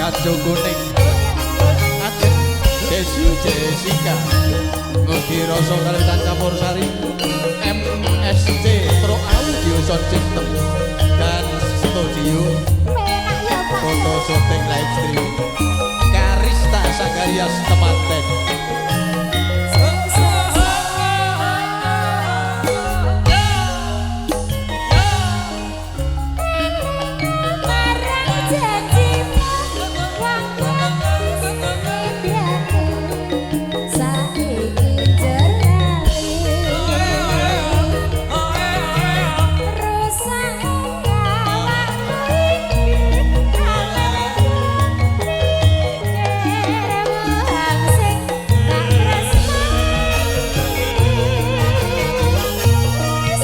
Kajo Kuning, Ajeng Desu Jessica, Mugi Rasa Kalitan Campur Sari, MSC Pro Audio Sound System dan Studio Penak ya, Pak. Foto syuting live streaming Karista Sagarias Kemanten. Marang janjimu wong wis ngedyake saiki jelali rusak awakku iki mikir wong sing tak tresnani wis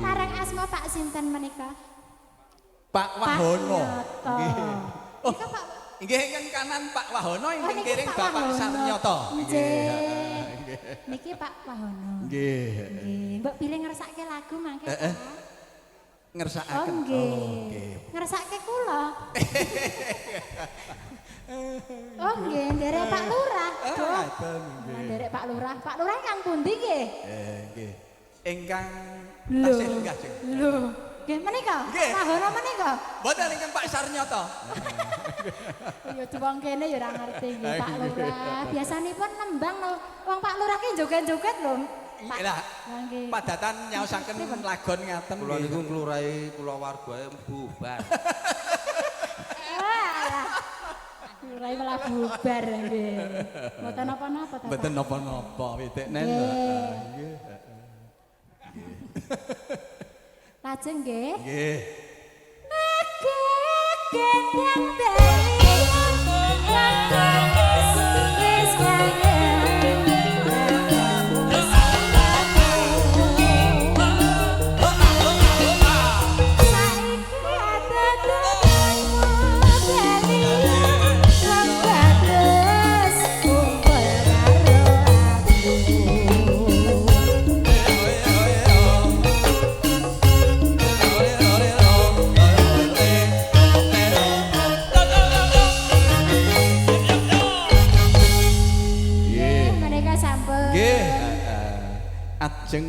Parang asma Pak sinten menika? Pak Wahono. Nyoto. Nggih. Oh, Nika Pak nggih ingkang kanan Pak Wahono, Oh, ingkang niki kiring Pak Bapak Wahono. Sarnyoto. Nggih. Niki Pak Wahono. Nggih. Nggih, mbok pilih ngersake lagu mangke. Eh, eh. Pak. Ngersakaken. Oh nggih. Oh, nggih. Ngersake kula. Oh nggih, nderek Pak Lurah. Ah, Duh. ngaten, nggih. Oh, nderek Pak Lurah. Pak Lurah ingkang pundi nggih? Nggih. Ingkang Lho. tasih lenggah jeng. Lho, nggih menika? Nggih. Wahono menika? Mboten ingkang Pak Sarnyoto. Ya wong kene ya ora ngerti nggih Pak Lurah. Biasanipun nembang lho. Wong Pak Lurah ki joget-joget lho. Pak. Lah, Lah nggih. Padatan nyaosaken lagon ngaten Kula nggih. niku nglurahi kulawargae bubar. Walah. Lurah malah bubar nggih. Mboten napa-napa ta, Pak. Mboten napa-napa, widik nen. Nggih. Nggih. Lajeng nggih. Nggih. Aku gendang bali wis wis kangen saiki adadmu bali wong bagus kumpul karo aku. Nggih. Nggih, menika sampun. Nggih. Ajeng